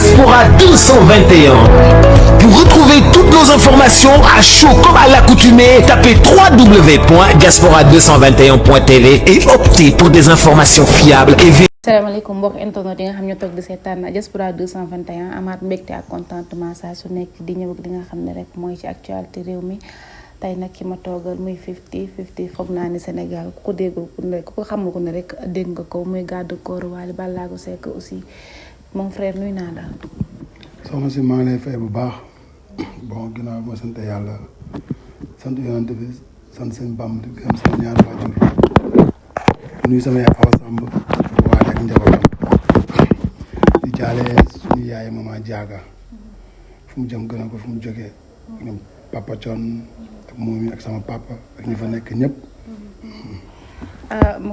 Diaspora 221. Pour retrouver toutes nos informations à chaud comme à l'accoutumée, tapez www.diaspora221.tv et optez pour des informations fiables et vérifiées. salaamaaleykum mbokk internet yi nga xam ne toog di seetaan Diaspora 221 amaat mbégte ak contentement saa su nekk di ñëw ak li nga xam ne rek mooy ci actualité réew mi tey nag ki ma toogal muy 50 foog naa ni Sénégal ku ko déggul ku ne ku ko xamul ku ne rek dégg nga ko muy garde corps Wally Ballago Seck aussi mon frère nuy naa la. soxna si maa ngi lay fay bu baax bon ginnaaw ma sant yàlla sant yonent bi sant seen Bàmb di gëm sama ñaari waajur nuyu sama yaay Awa Samb Wally ak njabootam di jaale suñu yaay Mama Diaga fu mu jëm gën a ko fu mu jógee ñoom papa Thion ak moom ak sama papa ak ñi fa nekk ñëpp.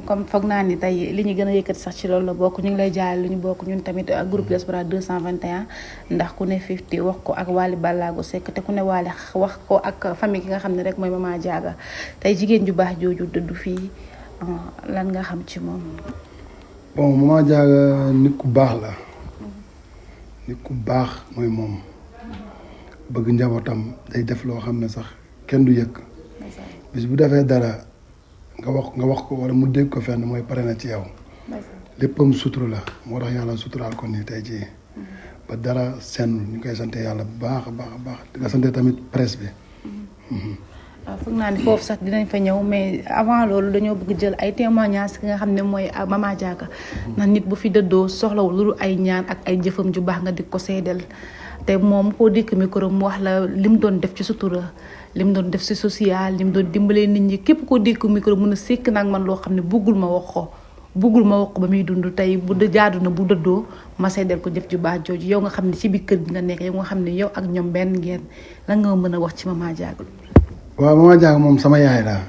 comme foog naa ni tey li ñu gën a yëkkati sax ci loolu la bokk ñu ngi lay jaale lu ñu bokk ñun tamit groupe Diaspora 221 ndax ku ne 50 wax ko ak Wally Ballago Seck te ku ne Wally wax ko ak famille ki nga xam ne rek mooy Mama Diaga tey jigéen ju baax jooju dëddu fii lan nga xam ci moom. bon Mama Diaga nit ku baax la nit ku baax mooy moom bëgg njabootam day def loo xam ne sax kenn du yëg bis bu defee dara nga wax ko wala mu dégg ko fenn mooy pare na ci yow léppam sutura la moo tax yàlla suturaal ko nii tey jii ba dara senn ñu koy sante yàlla bu baax a baax a baax di nga sante tamit presse bi. foog naa ni foofu sax dinañ fa ñëw mais avant loolu dañoo bëgg jël ay témoignages ki nga xam ne mooy Mama Diaga ndax nit bu fi dëddoo soxlawul lu ay ñaan ak ay jëfam ju baax nga di ko seedeel te moom koo dikk micro mu wax la lim doon def ci sutura lim doon def ci social lim doon dimbalee nit ñi képp koo dikk micro mun a sekk nag man loo xam ne buggul ma wax ko ba muy dund tey bu jaadu na bu dëddoo ma seedeel ko jëf ju baax jooju yow nga xam ne ci biir kër gi nga nekk yow nga xam ne yow ak ñoom benn ngeen lan nga mën a wax ci Mama Diaga. waaw Mama Diaga moom sama yaay la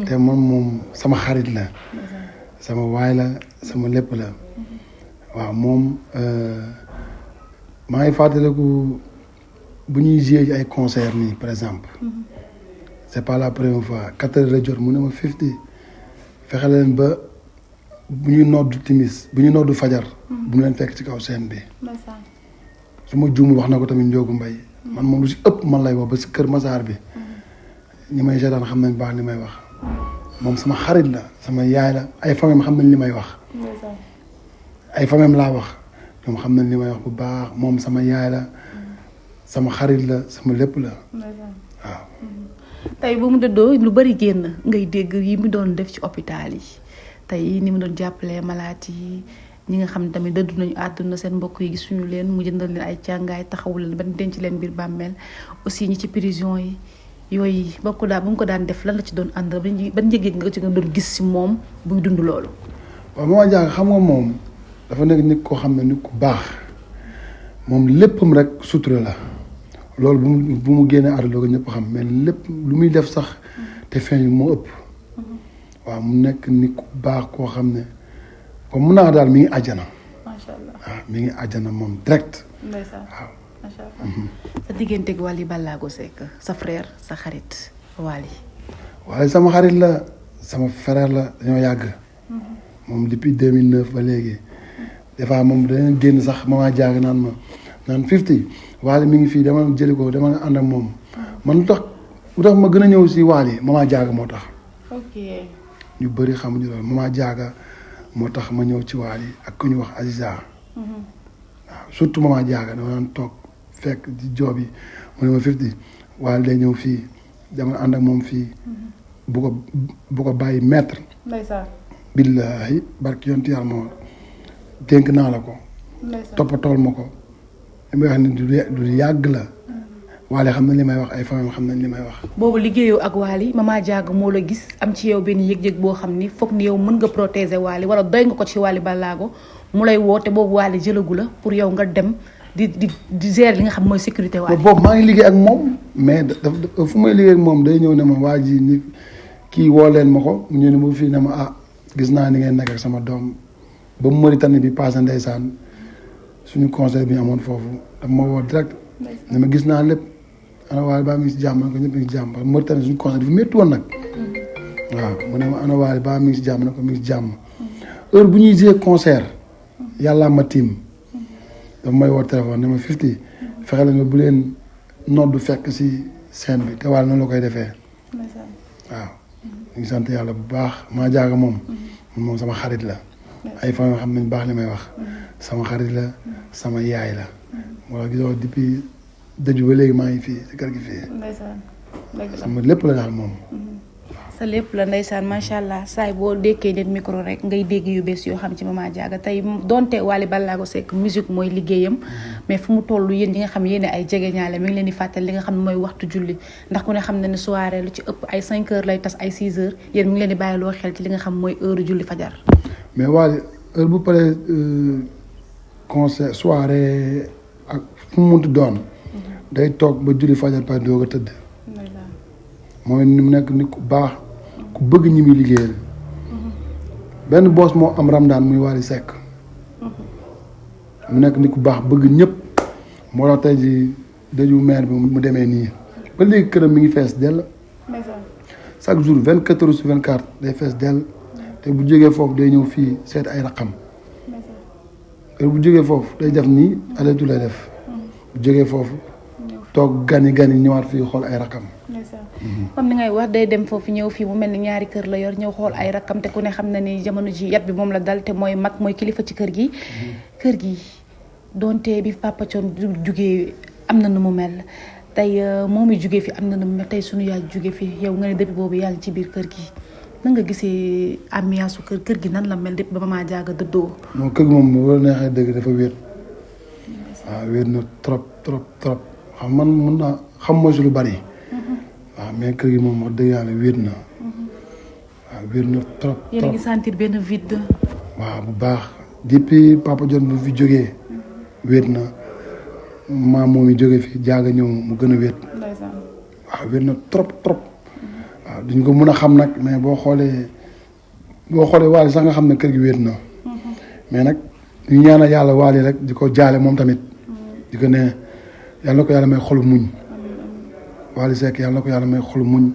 te moom sama xarit la sama waay la sama lépp la waaw moom maa ngi fàttaliku bu ñuy jouer ci ay concert nii par exemple c'est pas la première fois 4 heures de jot mu ne ma 50 fexe leen ba bu ñuy noddu timis bu ñuy noddu fajar bu mu leen fekk ci kaw scène bi su ma juumul wax na ko tamit Ndiogu Mbaye man moom lu si ëpp man lay wax ba si Kër Masaar bi ñi may seetaan xam nañ baax li may wax moom sama xarit la sama yaay la ay famem xam nañ li may wax ay famem laa wax ñoom xam nañ li may wax bu baax moom sama yaay la sama xarit la sama lépp la waaw. tey bu mu dëddoo lu bari génn ngay dégg yi mu doon def ci hôpital yi tey ni mu doon jàppalee malaat yi ñi nga xam ne tamit dëddu nañu àdduna seen mbokk yi gisuñu leen mu jëndal leen ay càngaay taxawu leen ba denc leen biir bàmmeel aussi ñi ci prison yi yooyu ba mu ko daan def lan la ci doon ànd ban njëg nga ci nga doon gis si moom buy dund loolu. waaw Mama Diaga xam nga moom dafa nekk nit koo xam ne nit ku baax moom léppam rek sutura la loolu bu mu génnee àdduna ko ñëpp xam mais lépp lu muy def sax te feeñ moo ëpp waaw mu nekk nit ku baax koo xam ne comme mun naa daal mi ngi àjjana. macha allah waaw mi ngi àjjana moom direct. ndeysaan waaw. macha allah. sa diggante ak Wally Ballago Seck sa frère sa xarit Wally. Wally sama xarit la sama frère la dañoo yàgg. moom depuis 2009 ba léegi. des fois moom dañu génn sax Mama Diaga naan 50 Wally mi ngi fii dama jëli ko dama ànd ak moom man lu tax ma gën a ñëw si Wally Mama Diaga moo tax. ok. ñu bëri xamuñu loolu Mama Diaga moo tax ma ñëw ci Wally ak ku ñu wax Aziza. waaw surtout Mama Diaga dama daan toog fekk di joob yi mu ne ma 50 Wally day ñëw fii dama ànd ak moom fii. bu ko bàyyi maître. ndeysaan. billaahi barki yonti yàlla moo dénk naa la ko. toppatool ma ko. li may wax ni du yàgg la. Wally xam nañ li may wax ay famille xam nañ li may wax. boobu liggéeyoo ak Wally Mama Diaga moo la gis am ci yow benn yëg-yëg boo xam ni foog ni yow mën nga protéger Wally wala doy nga ko ci Wally Ballago mu lay woote boobu Wally jëlagu la pour yow nga dem di gérer li nga xam mooy sécurité Wally. boobu maa ngi liggéey ak moom mais fu may liggéey ak moom day ñëw ne ma waa ji ni kii woo leen ma ko mu ñëw ne ma fii ne ma gis naa ni ngeen nekk ak sama doom ba Mauritanie bi passé ndeysaan suñu conseil bi amoon foofu daf ma woo direct ne ma gis naa lépp ana Wally baa mi ngi si jàmm na ko ñëpp mi ngi si jàmm Mauritanie suñu conseil dafa métti woon nag waaw mu ne ma ana Wally baa mi ngi si jàmm na ko mi ngi si jàmm heure bu ñuy jouer concert yàlla ma tiim dafa may woo téléphone ne ma 50 fexe la nga bu leen noddu fekk si scène bi te Wally noonu la koy defee waaw ñu ngi sant yàlla bu baax maa jaaga moom sama xarit la ay fan yoo xam nañ baax li may wax sama xarit la sama yaay la moo tax gisoo depuis dëj ba léegi maa ngi fii si kër gi fii sama lépp la daal moom sa lépp la ndeysaan macha allah saay boo dékkee nit micro rek ngay dégg yu bees yoo xam ci Mama Diaga tey donte Wally Ballago Seck musique mooy liggéeyam mais fu mu toll yéen ñi nga xam yéen ay jegeñaale mi ngi leen di fàttali li nga xam ne mooy waxtu julli ndax ku ne xam na ne soirée lu ci ëpp ay 5 heures lay tas ay 6 heures yéen mi ngi leen di bàyyi loo xel ci li nga xam mooy heure julli fajar. mais Wally heure bu paree concert soirée ak fu mu munti doon day toog ba julli fajar pare doog a tëdd moom ni mu nekk nit ku baax ku bëgg ñi muy liggéeyal benn boss moo am Ramadaan muy Wally Seck mu nekk nit ku baax bëgg ñëpp moo tax tey ji dëju maire bi mu demee nii ba léegi këram mi ngi fees dell chaque jour 24 heures sur 24 day fees dell te bu jógee foofu day ñëw fii seet ay raqam bu jógee foofu day def nii aletu lay def bu jógee foofu toog gani ñëwaat fii xool ay raqam comme ni ngay wax day dem foofu ñëw fii mu mel ni ñaari kër la yor ñëw xool ay rakkam te ku ne xam na ni jamono ji yat bi moom la dal te mooy mag mooy kilifa ci kër gi donte bi Papa Thione jugee am na nu mu mel tey moom mi jugee fi am na nu mu mel tey suñu yaay jugee fi yow nga ne depuis boobu yaa ngi ci biir kër gi nan nga gisee ambiance su kër gi nan la mel depuis ba Mama Diaga dëddoo. non kër gi moom bu la neexee dëgg dafa wéet waaw wéet na trop xam man mun naa xam moo si lu bari waaw mais kër gi moom wax dëgg yàlla wéet na waaw wéet na trop. yéen a ngi sentir benn vide. waaw bu baax depuis Papa Thione bu fi jógee wéet na maam moom yi jógee fi Diaga ñëw mu gën a wéet. waaw wéet na trop. waaw duñ ko mën a xam nag mais boo xoolee Wally sax nga xam ne kër gi wéet na mais nag ñu ñaanal yàlla Wally rek di ko jaale moom tamit di ko ne yàlla na ko yàlla may xolu muñ Wally Seck yàlla na ko yàlla may xolu muñ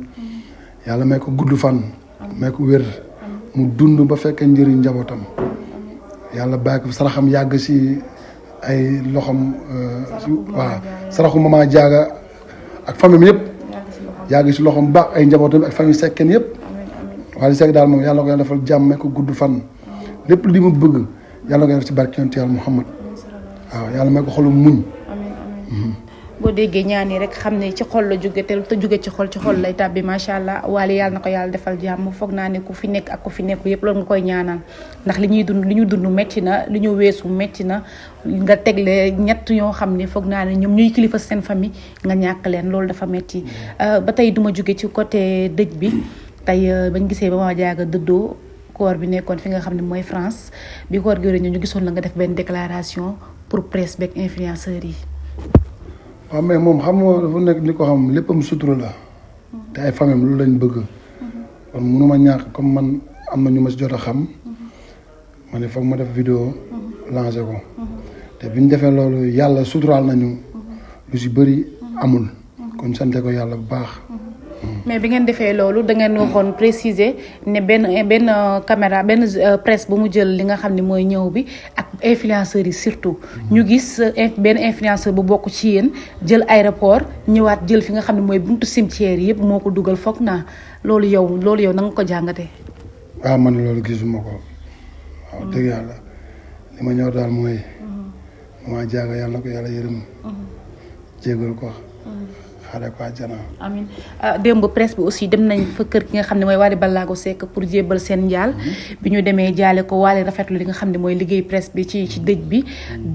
yàlla may ko gudd fan may ko wér mu dund ba fekkee njëriñ njabootam yàlla bàyyi ko saraxam yàgg si ay loxam waaw saraxu Mama Diaga ak famille yëpp yàgg si loxom baax ay njabootam ak famille Seckeen yëpp Wally Seck daal moom yàlla na ko yàlla defal jàmm may ko gudd fan lépp li mu bëgg yàlla na ko def ci barke yonent yàlla Muhammad waaw yàlla may ko xolu muñ boo déggee ñaan yi rek xam ne ci xol la jóge te jóge ci xol lay tàbbi macha allah Wally yàlla na ko yàlla defal jàmm foog naa ne ku fi nekk ak ku fi nekk yëpp loolu nga koy ñaanal ndax li ñu dund métti na li ñu weesu métti na nga tegle ñett ñoo xam ne foog naa ne ñoom ñuy kilifa seen famille nga ñàkk leen loolu dafa métti ba tey duma jóge ci côté dëj bi tey bañ gisee ba Mama Diaga dëddoo koor bi nekkoon fi nga xam ne mooy France bi koor gi ñu gisoon la nga def benn déclaration pour presse beeg influenceurs yi. waaw mais moom xam nga dafa nekk ni ko xam léppam sutura la te ay famille loolu lañ bëgg kon mënuma ñàkk comme man am na ñu ma si jot a xam ma ne foog ma def vidéo lancé ko te bi ñu defee loolu yàlla suturaal nañu lu si bëri amul kon sante ko yàlla bu baax. mais bi ngeen defee loolu da ngeen waxoon préciser ne benn caméra benn presse bu mu jël li nga xam ne mooy ñëw bi ak influenceurs yi surtout ñu gis benn influenceur bu bokk ci yéen jël aéroport ñëwaat jël fi nga xam ne mooy buntu cimetière yëpp moo ko dugal foog naa loolu yow na nga ko jàngatee. waaw man loolu gisuma ko waaw dëgg yàlla li ma ñëw daal mooy Mama Diaga yàlla na ko yàlla yërëm jégal ko xaare ko àjjana. amiin démb presse bi aussi dem nañ fa kër ki nga xam ne mooy Wally Ballago Seck pour jébbal seen njaal bi ñu demee jaale ko Wally rafetlu li nga xam ne mooy liggéey presse bi ci dëj bi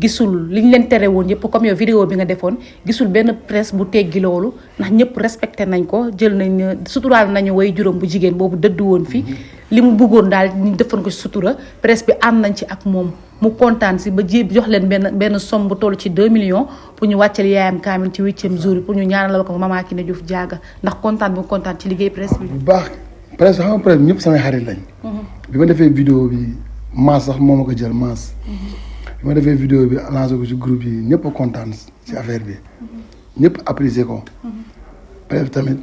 gisul li ñu leen tere woon yëpp comme yow vidéo bi nga defoon gisul benn presse bu teggi loolu ndax ñëpp respecté nañ ko jël nañ suturaal nañu way juróom bu jigéen boobu dëdd woon fi li mu bëggoon daal ñu defoon ko sutura presse bi am nañ ci ak moom mu kontaan si ba jox leen benn somme bu toll ci 2 millions pour ñu wàccal yaayam kaamil ci 8e jour bi pour ñu ñaanal ko Mama Kiné Diouf Diaga ndax kontaan bu kontaan ci liggéey presse bi. bu baax presse xam nga presse ñëpp samay xarit lañ. bi ma defee vidéo bi maas sax moo ma ko jël maas. bi ma defee vidéo bi lancé ko ci groupe yi ñëpp a kontaan ci affaire bi. ñëpp apprécié ko. presse tamit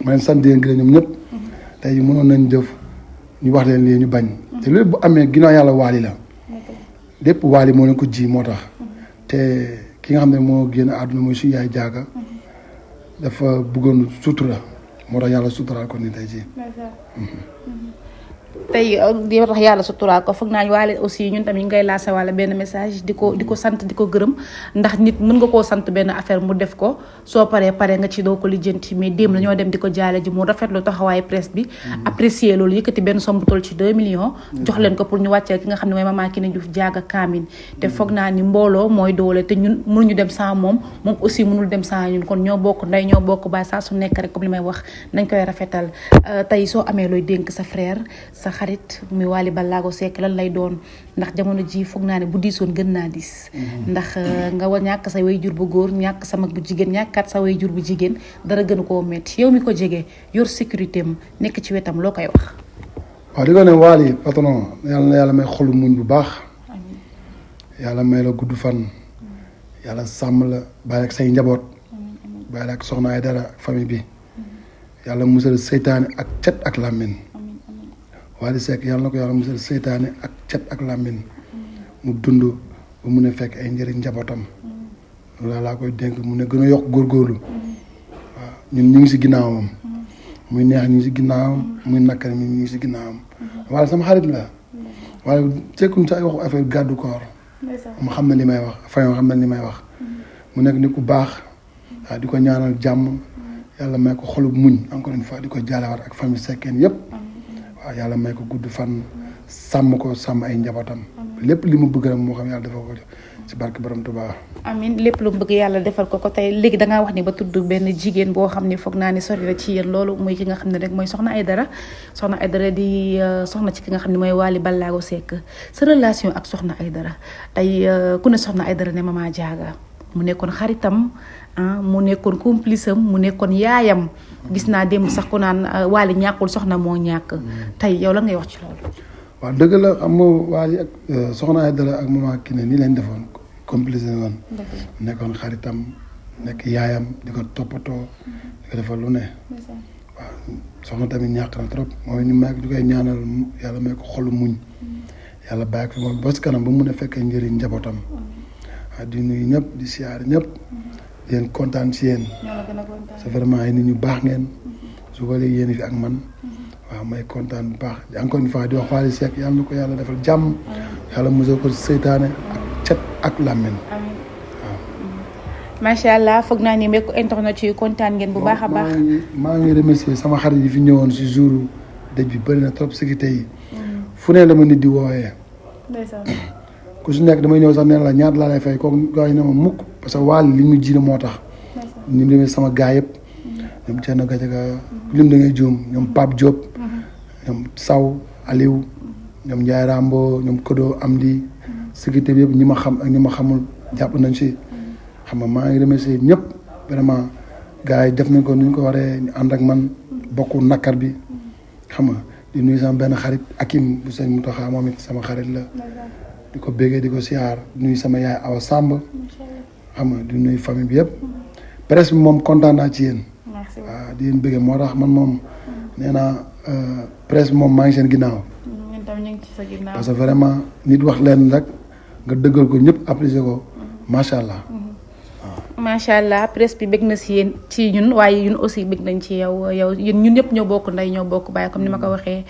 ma leen sant leen gërëm ñoom ñëpp. tey mënoon nañ jëf ñu wax leen lii ñu bañ. te lépp bu amee ginnaaw yàlla Wally la. lépp Wally moo leen ko ji moo tax te ki nga xam ne moo génn àdduna mooy suñu yaay jaaga dafa bëggoon sutura moo tax yàlla suturaal ko ni tey jii. tey yow tax yàlla suturaal ko foog naa waale aussi ñun tamit ñu ngay lancé wala benn message di ko sant di ko gërëm ndax nit mën nga koo sant benn affaire mu def ko soo paree nga ci doo ko lijjanti mais démb la ñoo dem di ko jaale ji mu rafetlu taxawaayu presse bi apprécier loolu yëkkati benn somme bu toll ci 2 millions jox leen ko pour ñu wàccee ki nga xam ne mooy Mama Kiné Diouf jaaga kaamin te foog naa ni mbooloo mooy doole te ñun mënuñu dem sans moom aussi mënul dem sans ñun kon ñoo bokk ndey ñoo bokk baay saa su nekk rek comme li may wax nañ koy rafetal tey soo amee looy dénk sa frère sa xarit muy Wally Ballago Seck lan lay doon ndax jamono ji foog naa ne bu diisoon gën naa diis ndax nga ñàkk sa way jur bu góor ñàkk sa mag bu jigéen ñàkkaat sa way jur bu jigéen dara gënu koo métti yow mi ko jege yor sécurité am nekk ci wetam loo koy wax. waaw di ko ne Wally patron yàlla na yàlla may xolu muñ bu baax yàlla may la gudd fan yàlla sàmm la bàyyi ak say njaboot bàyyi ak soxna ay dara ak famille bi yàlla musal seytaane ak cet ak làmmiñ Wally Seck yàlla na ko yàlla musal seytaane ak cet ak làmmiñ mu dund ba mun a fekk ay njëriñ njabootam loolu laa koy dénk mu ne gën a yokk góorgóorlu waaw ñun ñu ngi si ginnaawam muy neex ñu ngi si ginnaawam muy nakkari ñu ngi si ginnaawam Wally sama xarit la waaye sekkuñ sa ay waxu affaire gàddu koor mu xam na li may wax fayon xam na li may wax mu nekk nit ku baax waaw di ko ñaanal jàmm yàlla may ko xolub muñ encore une fois di ko jaalewaat ak famille Seckeen yëpp waaw yàlla may ko gudd fan sàmm ko sàmm ay njabootam lépp li mu bëgg rek moo xam yàlla defal ko ci barke borom Tuubaa. amiin lépp lu mu bëgg yàlla defal ko tey léegi dangaa wax ni ba tudd benn jigéen boo xam ne foog naa ni sori la ci yéen loolu muy ki nga xam ne rek mooy Soxna Aïdara di soxna ci ki nga xam ne mooy Wally Ballago Seck sa relation ak Soxna Aïdara tey ku ne Soxna Aïdara ne Mama Diaga mu nekkoon xaritam mu nekkoon complice am mu nekkoon yaayam gis naa démb sax ku naan Wally ñàkkul soxna moo ñàkk tey yow la ngay wax ci loolu. waaw dëgg la am nga Wally ak Soxna Aïdara ak Mama Kiné nii lañ defoon complice la woon nekkoon xaritam nekk yaayam di ko toppatoo di ko defal lu ne waaw soxna tamit ñàkk na trop moom ñu may di koy ñaanal yàlla may ko xolu muñ yàlla bàyyi ko moom ba si kanam ba mun a fekkee njëriñ njabootam waaw di nuyu ñëpp di siyaar ñëpp di leen kontaan si yéen c'est vraiment ay nit ñu baax ngeen su ko léegi yéen fi ak man waaw may kontaan bu baax encore une fois di wax Wally Seck yàlla na ko yàlla defal jàmm yàlla musal ko seytaane ak cet ak làmmiñ waaw. macha allah foog naa ni mbokku internet yi kontaan ngeen bu baax a baax. maa ngi remercier sama xarit yi fi ñëwoon si jour dëj bi bëri na trop sécurité yi fu ne la ma nit di woowee. ku si nekk damay ñëw sax ne la ñaata laa lay fay kooku gars yi ne ma mukk parce que Wally li mu jiine moo tax. ñu demee sama gars yëpp. ñoom Thierno Gadiaga lim da ngay juum ñoom Pape Diop. ñoom Saw Aliou ñoom Ndiaye Rambo ñoom Kodo Amdi sécurité bi yëpp ñi ma xam ak ñi ma xamul jàpp nañ si xam nga maa ngi remercier ñëpp vraiment gars yi def nañ ko ni ñu ko waree ñu ànd ak man bokku nakkar bi xam nga di nuyu sama benn xarit Akim bu sëñ Mountakha moom it sama xarit la di ko béggee di ko siyaar di nuyu sama yaay Awa Samb xam nga di nuyu famille bi yëpp presse bi moom kontaan naa ci yéen waaw di leen béggee moo tax man moom nee naa presse bi moom maa ngi seen ginnaaw parce que vraiment nit wax leen rek nga dëggal ko ñëpp apprécier ko macha allah. macha allah presse bi bëgg na si yéen ci ñun waaye ñun aussi bëgg nañ ci yow ñun ñëpp ñoo bokk ndey ñoo bokk baay comme ni ma ko waxee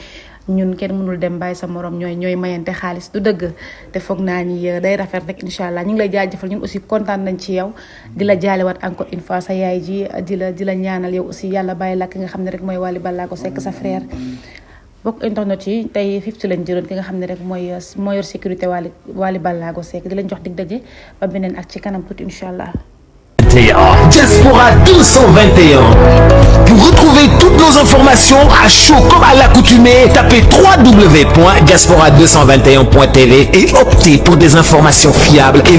ñun kenn mënul dem bàyyi sa morom ñooy mayante xaalis du dëgg te foog naa ni day rafet rek incha allah ñu ngi lay jaajëfal ñun aussi kontaan nañ ci yow di la jaalewaat encore une fois sa yaay ji di la ñaanal yow aussi yàlla bàyyi la ki nga xam ne rek mooy Wally Ballago Seck sa frère. bokk internet yi tey 50 lañ jëloon ki nga xam ne rek moo yor sécurité Wally Ballago Seck di lañ jox dig daje ba beneen ak ci kanam tuuti incha allah. Diaspora 221. Pour retrouver toutes nos informations à chaud comme à l'accoutumée, tapez www.diaspora221.tv et optez pour des informations fiables et